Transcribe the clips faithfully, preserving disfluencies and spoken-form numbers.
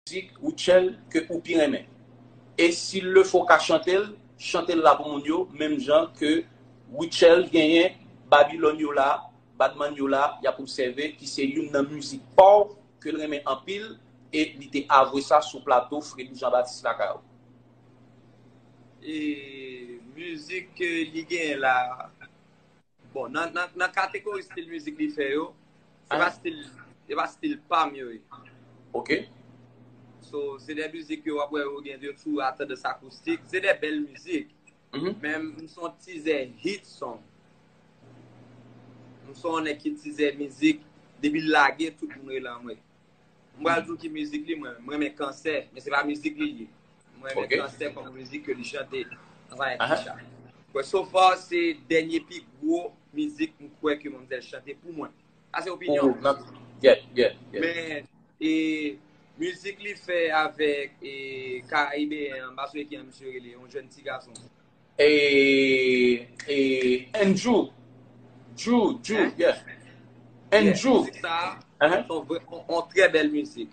mizik Rutshelle ke ou pi renmen. E si l le fè w ka chante l, chante l la pou moun yo, menm jan ke Rutshelle genyen Babylon yo la, Badman yo la, y ap obsève, ki se youn nan mizik pa w ke l renmen anpil, e li te avwe sa sou plato Fredou Jean Baptiste lakay ou. E mizik ke li genyen la, bon, nan, nan, nan kategori stil mizik li fè yo, se pa Ah. stil, se pa stil pa m yo ye. Ok? So, se de mizik yo w ap wè yo gen de tou a tandans akoustik. Se de bèl mizik. Mhm. Men m se yon tizè hit song. M se yon nèg ki tizè mizik. Depi l lage, tout moun rele anmwe. M pral di w ki mizik li, mwen, mwen renmen Kansè, men se pa mizik li ye. Mwen renmen Ok. Kansè kòm mizik ke li chante ansanm avèk Aha. Keisha. Bon, so far, se dènye pi gwo mizik m kwè ke manmzèl chante pou mwen. Sa se Pou opinyon. ou, nan, yeah, yeah, yeah. Men, e, mizik li fè avèk e, Karibeyen an, m pa sonje ki jan misye rele, yon jèn ti gason. E, e, Andrew. Drew, Drew, Hein? Yeah. Yeah, Andrew. Mizik sa, Uh-huh. se yon vrè, yon, yon trè bèl mizik.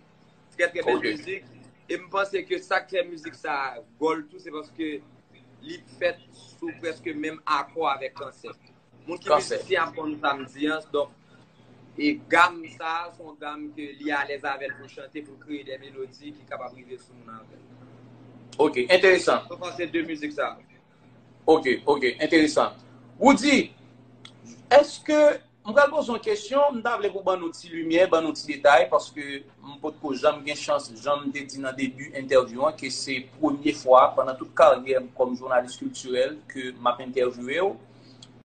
Trè, trè bèl Ok. mizik. E m panse ke sa k fè mizik sa gòl tou, se paske li fèt sou prèske menm akò avèk Kansè. Moun ki Kansè. Mizisyen ap konn sa m di an, donk, e gam sa, se yon gam ke li alèz avè l pou l chante, pou l kreye de melodi ki kapab rive sou moun avè l. Ok, enteresan. Mwen panse de mizik sa. Ok, ok, enteresan. Roody, èske, m pral poze yon kesyon, m ta vle pou ban nou ti limyè, ban nou ti detay, paske m potko janm gen chans, jan m te di nan debi entèvyou an, ke se premye fwa pandan tout karyè m kòm jounalis kiltirèl ke m ap entèvyouwe w.